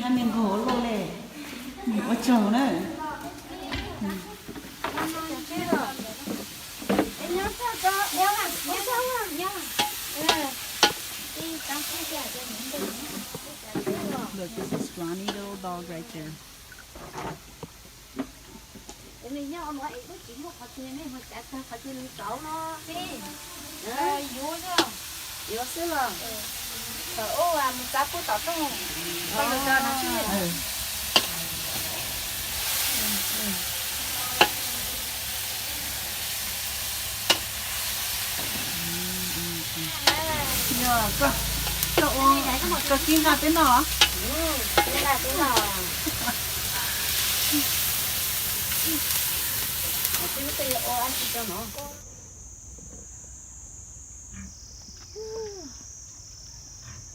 Niag nkaug ua luaj li, ua tsaug na. Look, there's a scrawny little dog right there. Yuav xwb los. Thaum ub mus txav pub tom rooj, koj yuav tso no xwb. Yog koj, koj ua, koj kib nqa peb noj.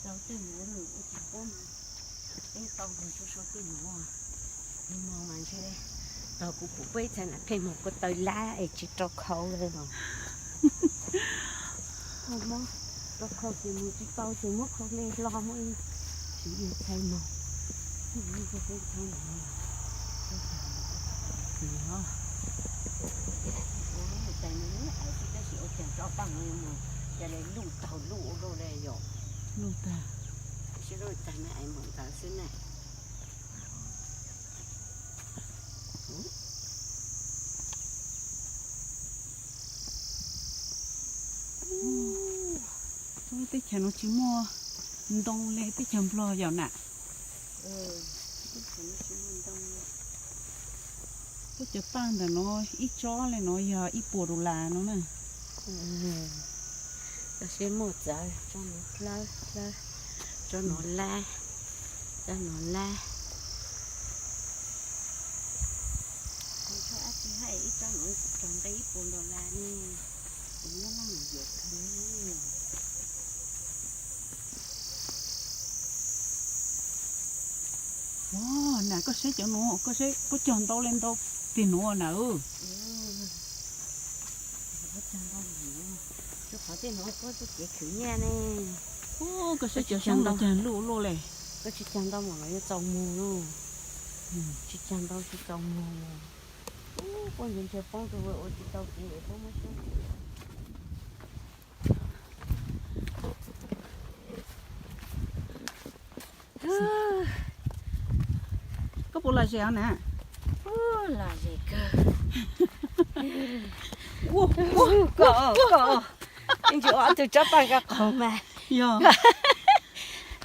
Rau tej nuav nws ua tsis pub, peb tau mus tsuj sua tej nuav, ib hmo mas ntshe tau kuv pum peb txhais nam pheej mus kuv taw lab es tsis rau khau li os. Rau khau ces mus tsis tau ces muab khau hle hlo muab tsis ib txhais mus. Ua lub tais no ib tsi tab sis ua caag tsob paaj no yuav mus ca le luj taug luj ua luaj le yom. Luj tag, tab sis lub tais no es mus ntawd xwb na. Lub teb chaws no tsis muaj ntoo li teb chaws Nplog yom na. Puab cov paaj ntawm no ib tsob li no yog ib puas dollar no na. Tso seb muaj txawv, tsob no lab, tsob no lab, tsob no lab. Tsob dab tsi hab ib tsob no raug nqi ib puas dollar ne. Kuv nyob Laaj Nus Yuam kawg. Ua, na koj saib cov nuav, koj saib puab cog ntau le ntau tiag nuav na. Koj saib cov xyoob ntau cag luj luaj le. Koj tsis cog ntau mas yuav txaus muag lauj. Tsis cog ntau tsis txaus muag. Puab ntsia ntsia poob rau ua tsis tau kev puab muab xyoob. Koj puas lom zem os na? Lom zem kawg. Koj, koj, ib ntsis ua ob tug tsob paaj nkaus qaug mas. Yog,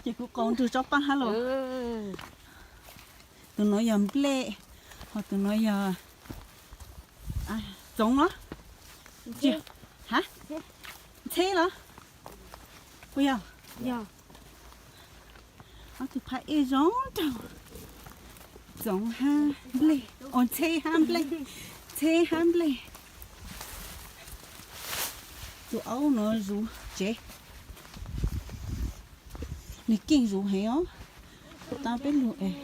ces kuv qaug ntug tsob paaj hab los. Tus nuav yog nplej, ho tus nuav yog txoov los? Ntxheb los? Puas yog? Ob tug phaj ej zoo nraug. Txoov hab nplej, ntxheb hab nplej, ntxheb hab nplej. Tus aub nuav zuv tsev, nws keej zuv heev os. Tab peb lug es.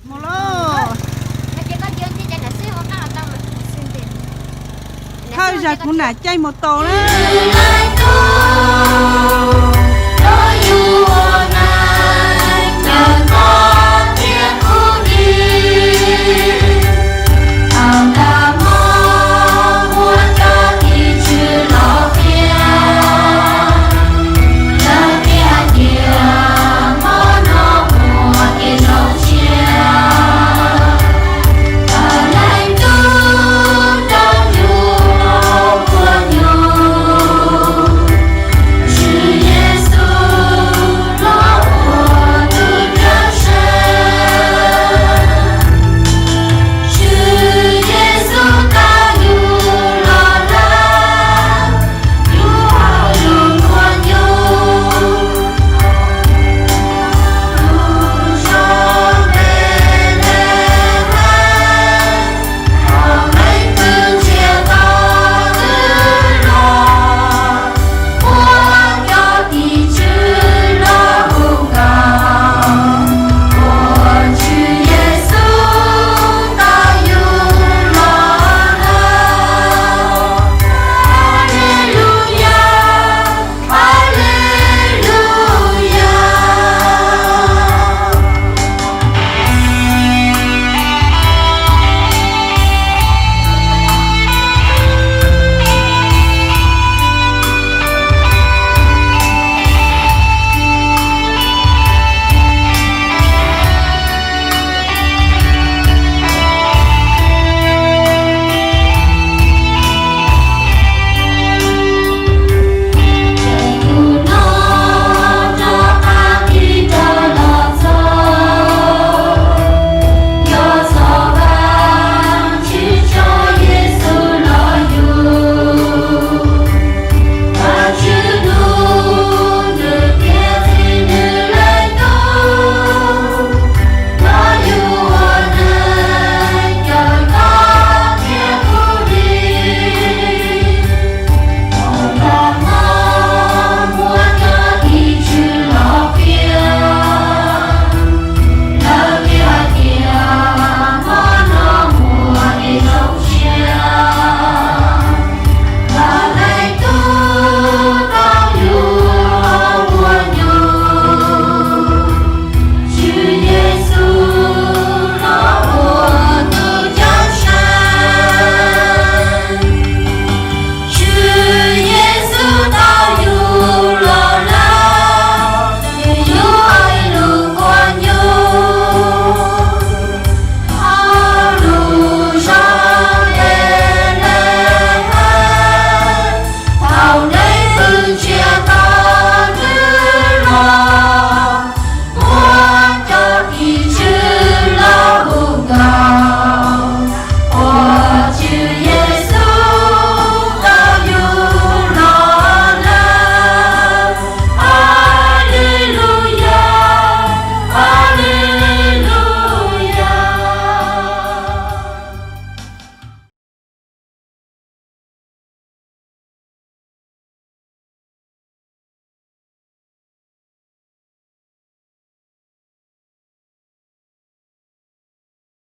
Mus lauj. Thawj zag kuv nam caij mus tau na.